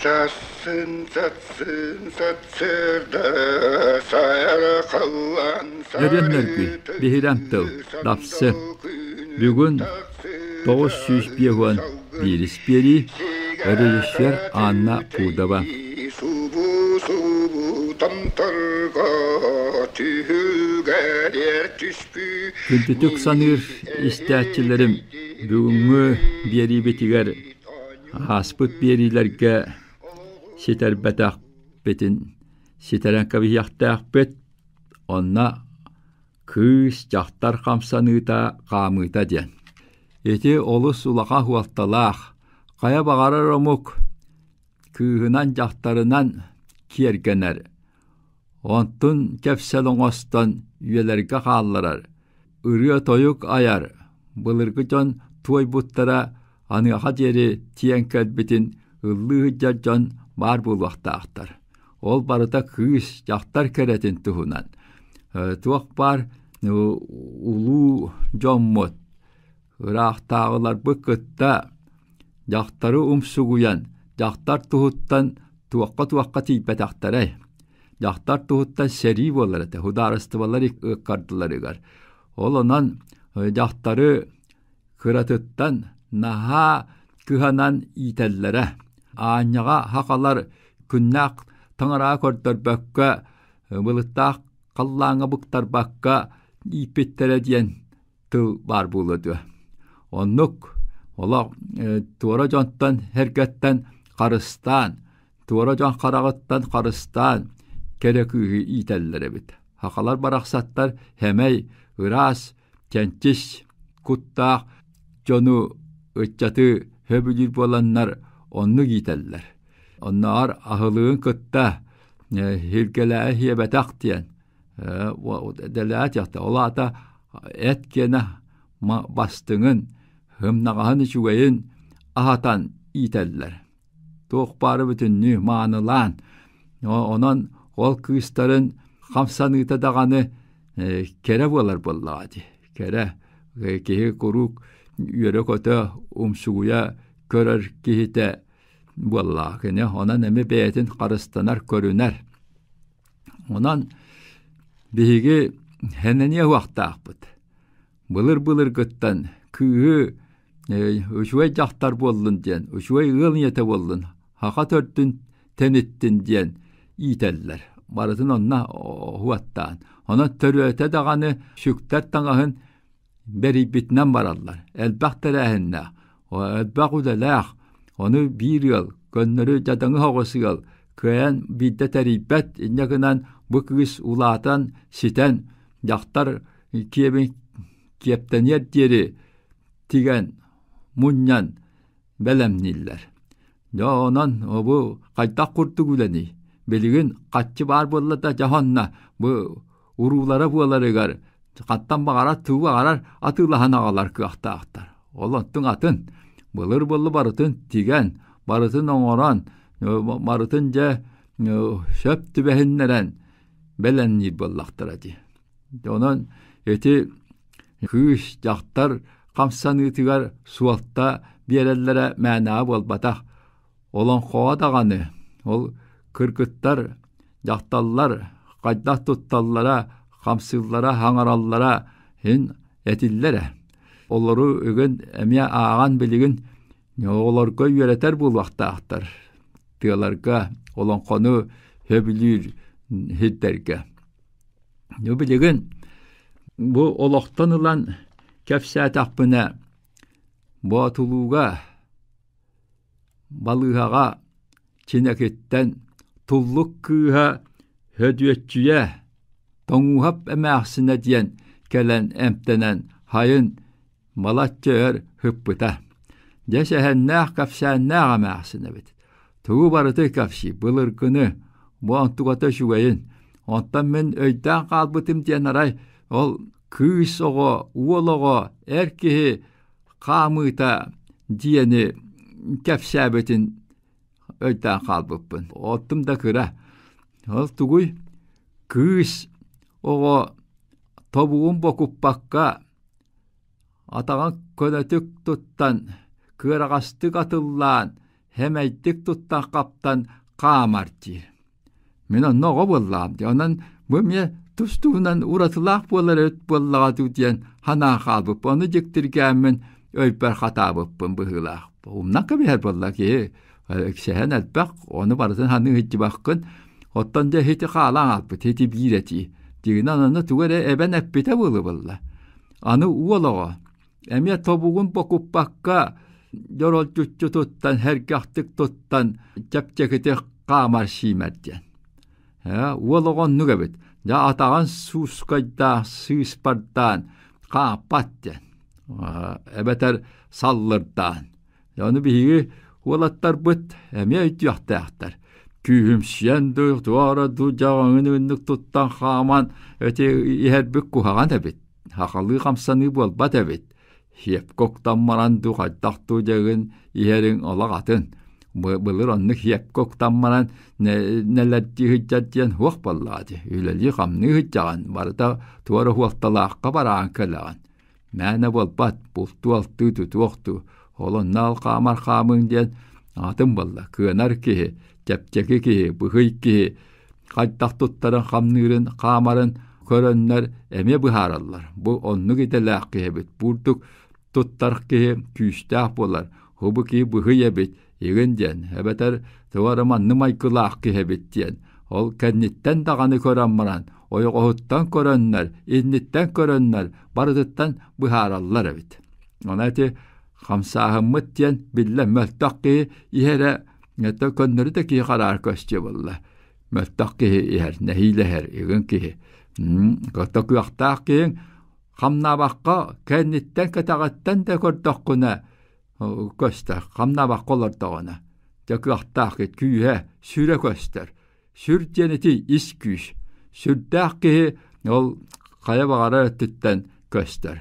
Сассын сассын сарсыарда сайархаллан Өрүөн Нөргүй, биһирэм тыл, дапсы. Бүгүн 951 биэрии, режиссер Анна Пудова. Субу-субу томторго түһүлгэрэр түспү Күндүтүк саныыр истээччилэрим, бүгүҥҥү биэриибитигэр Ааспыт биэриилэргэ ситэрбэтэхпитин ситэрэн кэбиһиэхтээхпит, онно кыыс, дьахтар хамсаныыта, хаамыыта диэн. Ити олус улахан суолталаах, хайа баҕарар омук кыыһынан, дьахтарынан киэргэнэр, онтун кэпсэл оҥостон үйэлэргэ хаалларар, ырыа-тойук айар, былыргы дьон туойбуттара аныаха диэри тиийэн кэлбитин ыллыы сылдьар дьон баар буолуохтаахтар. Ол барыта кыыс, дьахтар кэрэтин туһунан. Туох баар улуу дьоммут, ыраахтааҕыларбыт кытта дьахтары умсугуйан, дьахтар туһуттан туохха-туохха тиийбэтэхтэрэй. Дьахтар туһуттан сэрии буолар этэ, судаарыстыбалар ыккардыларыгар. Ол онон дьахтары кыратыттан наһаа кыһанан иитэллэрэ. Аанньаҕа хахалар күннээх таҥараа көрдөрбөккө, былыттаах халлааҥҥа быктарбакка ииппиттэрэ диэн тыл баар буолуо дуо. Оннук олох туора дьонтон эргэттэн харыстаан, туора дьон хараҕыттан харыстаан кэрэ кыыһы иитэллэр эбит. Хахалар барахсаттар хэмэй, ыраас, чэнчис куттаах дьону ыччаты сөбүлүүр буоланнар оннук иитэллэр. Оннооҕор аһылыгын кытта иһиргэлээҕи сиэбэтэх диэн дэлээтиэхтэ. Ол аата эт киэнэ бастыҥын, һымнаҕаһын үчүгэйин аһатан иитэллэр. Туох баары бүтүннүү маанылаан. Онон ол кыыстарын хамсаныыта даҕаны кэрэ буолар буоллаҕа дии. Кэрэ киһи куруук үөрэ-көтө, умсугуйа көрөр киһитэ буоллаҕа. Кини онон эмиэ бэйэтин харыстанар, көрүнэр. Онон биһиги хэнэниэ уохтаахпыт. Былыр-былыргыттан кыыһы үчүгэй дьахтар буоллун диэн, үчүгэй ыал ийэтэ буоллун, саха төрдүн тэниттин диэн иитэллэр. Барытын онно уһуаттаан. Онон төрүөтэ даҕаны сүктэр таҥаһын бэрийбитинэн бараллар. Элбэх тэрээһиннээх, элбэх үлэлээх, ону биир ыал, көннөрү дьадаҥы соҕус ыал кыайан биирдэ тэрийбэт, инньэ гынан бу кыыс улаатан, ситэн, дьахтар киэбин киэптэниэр диэри тигэн, мунньан бэлэмнииллэр. Дьэ онон бу хайдах курдук үлэний? Билигин хаччы баар буолла да дьоһонно бу уруулара буоларыгар хантан баҕарар тугу баҕарар атыылаһан аҕалар кыахтаахтар. Ол онтуҥ атын. Былыр-былы барытын тигэн, барытын оҥорон, барытын дьэ сөп түбэһиннэрэн бэлэмниир буоллахтара дии. Онон ити кыыс, дьахтар хамсаныытыгар суолта биэрэллэрэ мээнэҕэ буолбатах. Олоҥхоҕо даҕаны ол кыргыттар, дьахталлар хайдах тутталлара, хамсыыллара, хаҥараллара иһин этиллэрэ. Олору үгүн эмиэ ааҕан билигин оҕолорго үөрэтэр буолуохтаахтар. Тыаларга олоҥхону сөбүлүүр сирдэргэ. Билигин бу олохтон ылан кэпсээтэхпинэ, Боотулууга Балыыһаҕа Чинэкиттэн Туллук кыыһа Һөдүөччүйэ Тоҥууһап эмээхсинэ диэн кэлэн эмтэнэн сайын балачча өр сыппыта. Дьэ сэһэннээх кэпсээннээх эмээхсин эбит. Тугу барыты кэпсии былыргыны, бу онтуката үчүгэйин. Онтон мин өйдөөн хаалбытым диэн арай ол кыыс оҕо, уол оҕо, эр киһи хаамыыта диэни кэпсээбитин өйдөөн хаалбыппын. Оттум да кыра. Ол тугуй? Кыыс оҕо тобугун бокуппакка атаҕын көнөтүк туттан, кыараҕастык атыллаан, хэмэйдик туттан-хаптан хаамар диир. Мин онно оҕо буоллаҕым дии. Онон бу эмиэ тус-туһунан уратылаах буолар эбит буоллаҕа дуу диэн санаан хаалбыппын. Ону дьиктиргээммин өйбөр хатаабыппын быһыылаах. Умнан кэбиһэр буолла киһи сэһэн элбэх, ону барытын саныы сылдьыбаккын. Оттон дьэ ити хаалан хаалбыт, ити биир этии. Дьиҥинэн онно тугу эрэ эбэн эппитэ буолуо буолла. Аны уол оҕо эмиэ тобугун бокуппакка дьоролдьуччу туттан, сэргэхтик туттан чэпчэкитик хаамар сиимэр диэн. Ээ, уол оҕо оннук эбит. Дьэ атаҕын суускайдаах сыыспардаан хааппат диэн. Эбэтэр саллырдаан. Ону биһиги уолаттарбыт эмиэ өйдүөхтээхтэр. Күүһүмсүйэн дуу, туора дуу дьаҕаҥын үннүк туттан хааман эти иһэрбит куһаҕан эбит. Сахалыы хамсаныы буолбат эбит. Сиэпкэ уктан баран дуу, хайдах дуу дьэгин иһэриҥ олох атын. Былыр оннук сиэпкэ уктан баран нэлэрдии сылдьар диэн суох буоллаҕа дии. Үлэлии-хамныы сылдьаҕын, барыта туора суолталаахха бараан кэлэҕин. Мээнэ буолбат, бултуу-алтыы тутуох дуу, ол онно хаамар хаамыҥ диэн атын буолла. Кыанар киһи, чэпчэки киһи, быһый киһи хайдах туттарын, хамныырын, хаамарын көрөннөр эмиэ быһаараллар. Бу оннук идэлээх киһи эбит. Бурдук туттар киһи күүстээх буолар. Бу киһи быһый эбит, игин диэн, эбэтэр туга эрэ манны майгылаах киһи эбит диэн. Ол кэнниттэн даҕаны көрөн баран, ойоҕоһуттан көрөннөр, инниттэн көрөннөр барытыттан быһаараллар эбит. Ону ити хамсааһыммыт диэн биллэ мөлтөх киһи иһэрэ көннөрү да киһи хараар көстүө буолла. Мөлтөх киһи иһэр, нэһиилэһэр, игин киһи. Кытта кыахтаах киһиҥ хамнаабакка кэнниттэн кэтэҕиттэн да көрдөххүнэ көстөр, хамнаабакка олордоҕуна. Дьэ кыахтаах киһи күүһэ, сүрэ көстөр. Сүр диэн ити ис күүс. Сүрдээх киһи ол хайа баҕарар өттүттэн көстөр.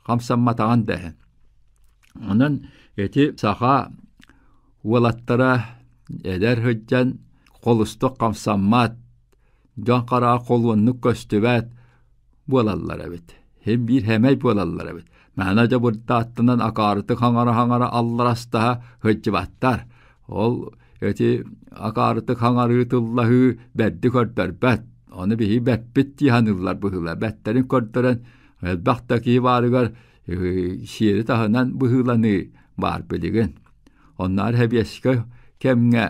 Хамсамматаҕын да иһин. Онон ити саха уолаттара эдэр сылдьан холустук хамсаммат, дьон хараҕа холуоннук көстүбэт буолаллар эбит. Син биир сэмэй буолаллар эбит. Мээнэ дьэ бырдааттанан акаарытык хаҥара-хаҥара алларастаһа сылдьыбаттар. Ол ити акаарытык хаҥарыы тыллаһыы бэрди көрдөрбөт. Ону биһиги бэппит дии саныыллар быһыылаах. Бэттэрин көрдөрөн элбэх да киһи баарыгар сиэри таһынан быһыыланыы баар билигин. Оннооҕор сэбиэскэй кэмҥэ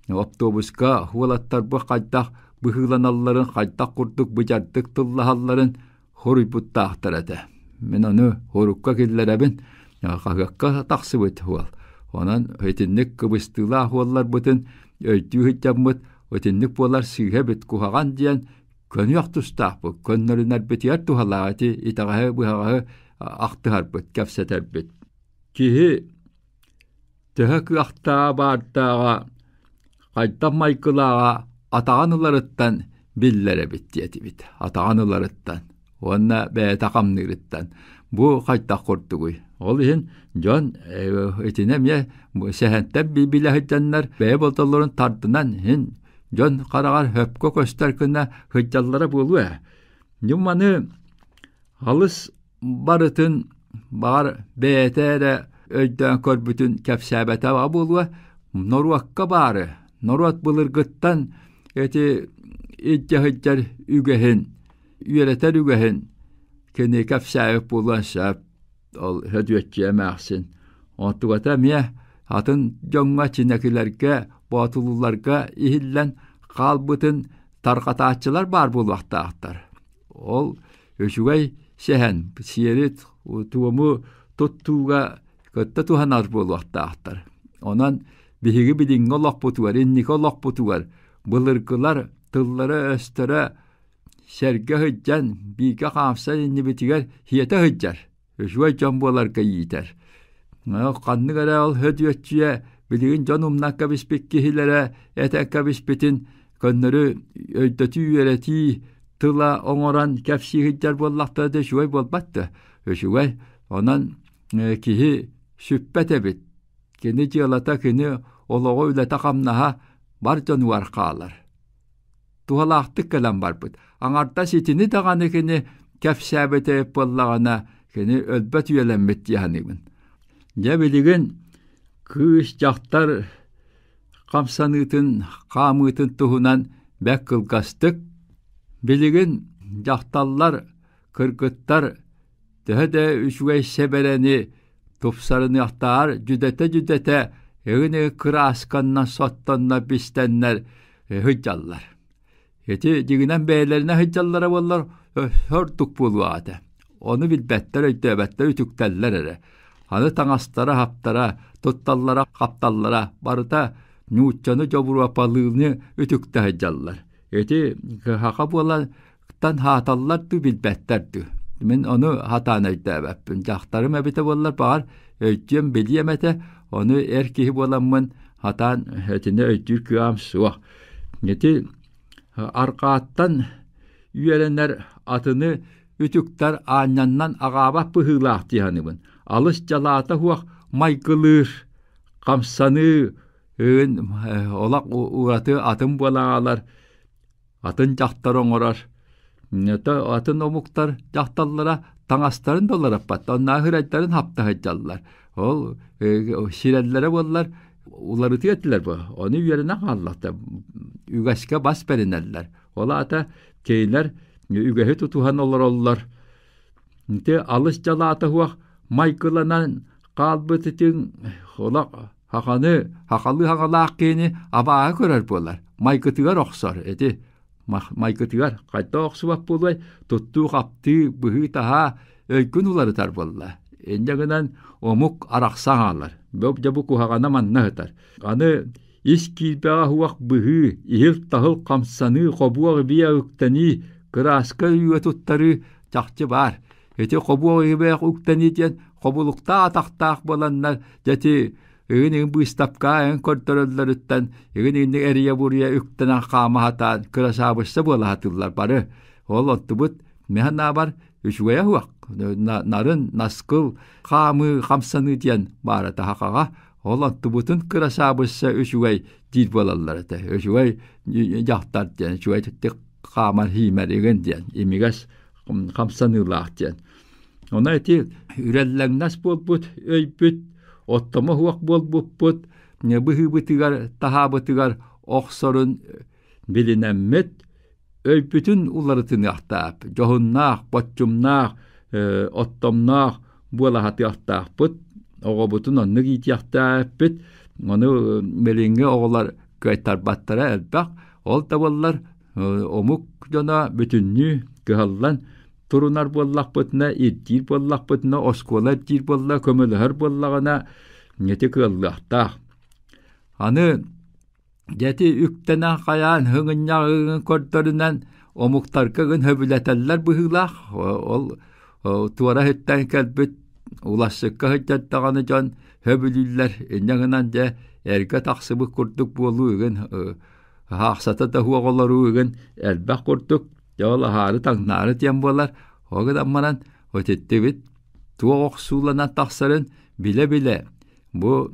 оптуобуска уолаттарбыт хайдах быһыыланалларын, хайдах курдук быдьардык тыллаһалларын хоруйбуттаахтар этэ. Мин ону урукка киллэрэбин, хаһыакка тахсыбыт уол. Онон итинник кыбыстыылаах уолларбытын өйдүү сылдьаммыт, итинник буолар сыыһа эбит, куһаҕан диэн көнүөх тустаахпыт, көннөрүнэрбитигэр туһалаах ити итэҕэһи-быһаҕаһы ахтыһарбыт, кэпсэтэрбит. Киһи төһө кыахтааҕа баардааҕа, хайдах майгылааҕа атаҕын ыларыттан биллэр эбит диэтибит. Атаҕын ыларыттан уонна бэйэтэ хамныырыттан. Бу хайдах курдугуй? Ол иһин дьон итини эмиэ сэһэнтэн билэ сылдьаннар бэйэ болтоллорун тардынан иһин дьон хараҕар хөпкө көстөр гына сылдьаллара буолуо ээ. Ньыманы алыс барытын баҕар бэйэтэ эрэ өйдөөн көрбүтүн кэпсээбэтэҕэ буолуо, норуокка баары, норуот былыргыттан ити илдьэ сылдьар үгэһин, үөрэтэр үгэһин кини кэпсээбит буолуон сөп, ол Сөдүөччүйэ эмээхсин. Онтугата эмиэ атын дьоҥҥо чинэкилэргэ, боотулууларга иһиллэн хаалбытын тарҕатааччылар баар буолуохтаахтар. Ол үчүгэй сэһэн сиэри туому туттууга кытта туһанар буолуохтаахтар. Онон биһиги билиҥҥи олохпутугар, инники олохпутугар былыргылар тыллара-өстөрө сэргэ сылдьан, бииргэ хаамсан иннибитигэр сиэтэ сылдьар. Үчүгэй дьон буоларга иитэр. Ханнык эрэ ол Сөдүөччүйэ билигин дьон умнан кэбиспит киһилэрэ этэн кэбиспитин көннөрү өйдөтүү үөрэтии тыла оҥорон кэпсии сылдьар буоллахтара да үчүгэй буолбат да. Үчүгэй. Онон киһи сүппэт эбит. Кини дьыалата, кини олоҕо, үлэтэ-хамнаһа бар дьонугар хаалар. Туһалаахтык кэлэн барбыт. Аҥардас итини даҕаны кини кэпсээбитэ буоллаҕына, кини өлбөт үйэлэммит дии саныыбын. Дьэ билигин кыыс, дьахтар хамсаныытын, хаамыытын туһунан бэрт кылгастык билигин дьахталлар, кыргыттар төһө да үчүгэй сэбэрэни тупсарыныахтааҕар дьүдэтэ-дьүдэтэ ыгын кыраасканнан соттонно бистэннэр сылдьаллар. Ити дьиҥинэн бэйэлэринэ сылдьаллара буоллар ордук буолуо этэ. Ону билбэттэр, өйдөөбөттөр, үтүктэллэр эрэ. Аны таҥастара-хаптара, тутталлара-хапталлара барыта нууччаны дьобуруопалыыны үтүктэ сылдьаллар. Ити саха буолан хааталлар дуу, билбэттэр дуу. Мин ону сатаан өйдөөбөппүн. Дьахтарым эбитэ буоллар, баҕар, өйдүөм, билиэм этэ. Ону эр киһи буоламмын сатаан итини өйдүүр кыаҕым суох. Ити арҕааттан үөрэнэр атыны үтүктэр аанньаннан аҕаабат быһыылаах дии саныыбын. Алыс дьалаата суох майгылыыр, хамсаныы олох ураты атын буолаҕалар, атын дьахтар оҥорор. Атын омуктар дьахталлара таҥастарын да уларыппаттар, оннооҕор сырайдарын хапта сылдьаллар. Ол сирэллэрэ буоллар уларытыа этилэр бу. Ону үөрэнэн хааллахта үгэскэ бас бэринэллэр. Ол аата кинилэр үгэһи тутуһан олороллор. Ити алыс дьалаата суох майгыланан хаалбыт итин олох хаханы хахалыы хаҥалаах киһини абааһы көрөр буолар. Майгытыгар охсор ити майгытыгар хайдах охсубат буолуой туттуу-хаптыы, быһыы-таһаа өйгүн уларытар буолла. Инньэ гынан омук арахса хаалар. Дьэ бу куһаҕана манна сытар. Аны ис киирбэҕэ суох быһыы, иһил-таһыл хамсаныы, хобуох биэ үктэнии, кырааска үө туттарыы чахчы баар. Ити хобуох ибээх үктэнии диэн хобулуктаах атахтаах буоланнар дьэ ити Ыгын-ыгын быыстапкаҕа эн көрдөрөллөрүттэн ыгын-ыгыннык эрийэ-буруйа үктэнэн хаама сатаан кырасаабысса буола сатыыллар бары. Ол онтубут мин санаабар үчүгэйэ суох. Нарын, наскыл, хаамыы, хамсаныы диэн баара таһахаҕа. Ол онтубутун кырасаабысса үчүгэй диир буолаллар этэ. Үчүгэй дьахтар диэн, үчүгэй хаамар хиимэр игин диэн, имигэс хамсаныылаах диэн. Ону ити үрэллэҥнэс буолбут өйбүт, оттомо суох буолбуппут быһыыбытыгар, таһаабытыгар охсорун билинэммит, өйбүтүн уларытыныахтаах, дьоһуннаах, боччумнаах, оттомноох буола сатыахтаахпыт, оҕобутун оннук иитиэхтээхпит. Ону билиҥҥи оҕолор кыайтарбаттара элбэх. Ол да буоллар омук дьоно бүтүннүү кыһаллан турунар буоллахпытына, ирдиир буоллахпытына, оскуола ирдиир буолла, көмөлөһөр буоллаҕына, ити кыаллыахтаах. Аны дьэ ити үктэнэн хайаан һыҥынньаҕын көрдөрүнэн омуктарга гын сөбүлэтэллэр быһыылаах. Ол туора иһиттэн кэлбит улассыкка сылдьар даҕаны дьон сөбүлүүллэр. Инньэ гынан дьэ эргэ тахсыбыт курдук буолуу игин хаахсата да суох олоруу игин элбэх курдук. Дьэ ол аһаары таҥнаары диэн буолар. Ол гынан баран отиттибит туох охсууланан тахсарын билэ-билэ бу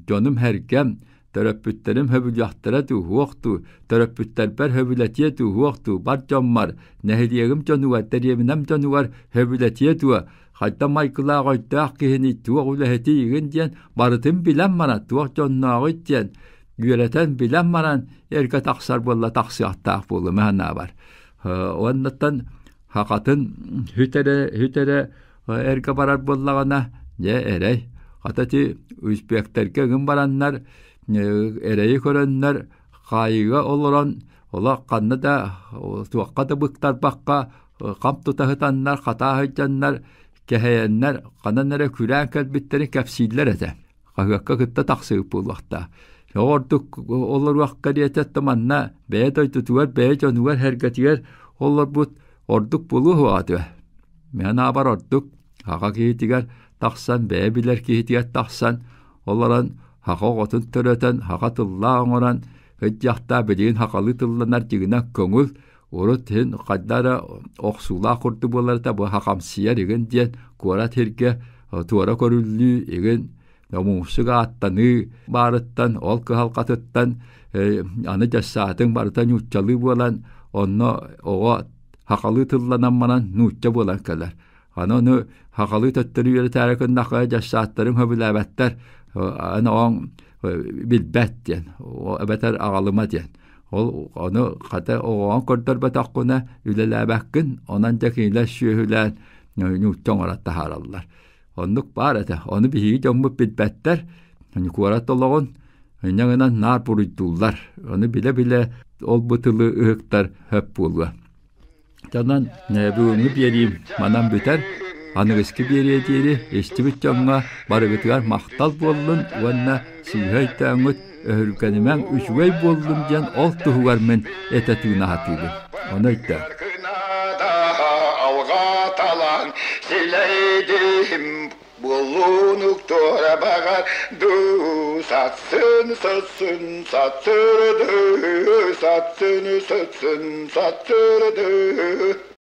дьонум сэргэм, төрөппүттэрим сөбүлүөхтэрэ дуу, суох дуу, төрөппүттэрбэр сөбүлэтиэ дуу, суох дуу, бар дьоммор, нэһилиэгим дьонугар, дэриэбинэм дьонугар сөбүлэтиэ дуо, хайдах майгылаах өйдөөх киһини туох үлэһитий игин диэн барытын билэн баран, туох дьоннооҕуй диэн үөрэтэн билэн баран эргэ тахсар буолла тахсыахтаах буолуо санаабар. Уоннаттан хахатын хүтэрэ хүтэрэ эргэ барар буоллаҕына дьэ эрэй. Хата ити узбектэргэ ыгын бараннар эрэйи көрөннөр хаайыыга олорон олох ханна да туохха да быктарбакка хам тута сытаннар хатаа сылдьаннар кэһэйэннэр ханан эрэ күрээн кэлбиттэрин кэпсииллэр этэ. Хаһыакка кытта тахсыбыт буолуохтаах. Ордук олоруох кэриэтэ манна бэйэ дойдутугар, бэйэ дьонугар, сэргэтигэр олорбут ордук буолуо суоҕа этэ. Мин анаабар ордук аҕа киһитигэр тахсан, бэйэ билэр киһитигэр тахсан олорон саха оҕотун төрөтөн, саха тыллаах оҥорон сылдьыахтаах билигин сахалыы тылланар дьиҥинэн көҥүл урут иһин хайда эрэ охсуулаах курдук буолар этэ бу хахамсыйар игин диэн куорат сиргэ туора көрүллүү игин омуҥсук ааттаныы баарыттан ол кыһалҕатыттан аны дьассаатыҥ барыта нууччалыы буолан онно оҕо хахалыы тылланан баран нуучча буолан кэлэр аны ону хахалыы төттөрү үөрэтээри гыннахха дьассааттарыҥ сөбүлээбэттэр аны оҕоҥ. билбэт диэн, эбэтэр аҕалыма диэн. Ол ону хата оҕоҕун көрдөрбөтөххүнэ үлэлээбэккин, онон дьэ кинилэр сүөһүлээн ньуучча оҥорон таһаараллар. Оннук баар этэ. Ону биһиги дьоммут билбэттэр. Куорат олоҕун инньэ гынан наар буруйдууллар. Ону билэ-билэ ол бу тылы ыһыктар сөп буолуо. Онон бүгүҥҥү биэриим манан бүтэр. Аныгыскы биэриэ диэри истибит дьоҥҥо барыгытыгар махтал буоллун уонна сыыһа өйдөөҥҥүт өһүргэнимэҥ үчүгэй буоллун диэн ол туһугар мин этэ тыына сатыыбын. Ону өйдөө. Буоллунук туора баҕар дуу сатсын сытсын сатсырды сатсын сытсын сатсырды.